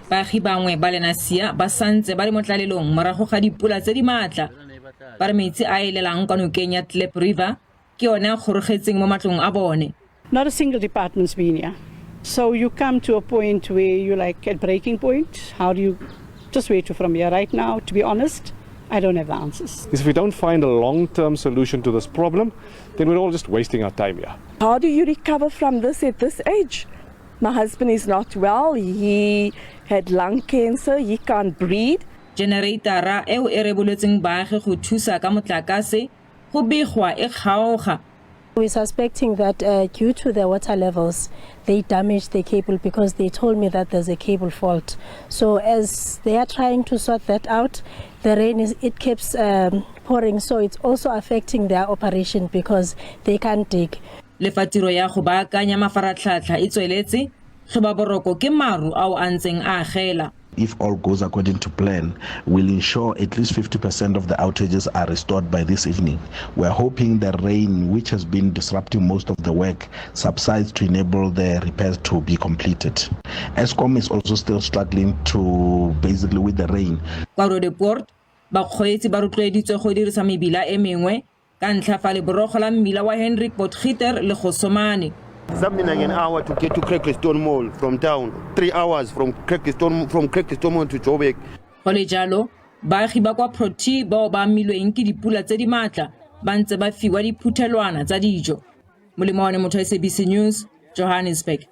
Baagi bangwe ba Lenasia ba santse ba le mo tlalelong morago ga dipula tse di maatla. Ba re metsi a a elelang kwa nokeng ya Klip River ke one a kgorogetseng mo matlong a bone. Not a single department's been here. So you come to a point where you're like at breaking point. How do you just where to from here right now? To be honest, I don't have the answers. If we don't find a long-term solution to this problem, then we're all just wasting our time here. How do you recover from this at this age? My husband is not well. He had lung cancer. He can't breathe. Jenereitara eo e reboletsweng baagi go thusa ka motlakase go begwa e kgaoga. We're suspecting that due to the water levels, they damaged the cable because they told me that there's a cable fault. So as they are trying to sort that out, the rain is, it keeps pouring, so it's also affecting their operation because they can't dig. Le fa tiro ya go baakanya mafaratlhatlha e tsweletse, tlhobaboroko ke maru ao a ntseng a agela. If all goes according to plan, we'll ensure at least 50% of the outages are restored by this evening. We're hoping the rain, which has been disrupting most of the work, subsides to enable the repairs to be completed. Eskom is also still struggling to basically with the rain. Kwa Roodepoort, bakgweetsi ba rotloeditswe go dirisa mebila e mengwe ka ntlha fa leborogo la mmila wa Hendrik Potgieter le gosomane. Something like an hour to get to Craigston Mall from town, 3 hours from Craigston Mall to Joburg. Go le jalo, baagi ba kwa Protea bao ba amilweng ke dipula tse di maatla ba ntse ba fiwa diphuthelwana tsa dijo. Molemo wa motho SABC News, Johannesburg.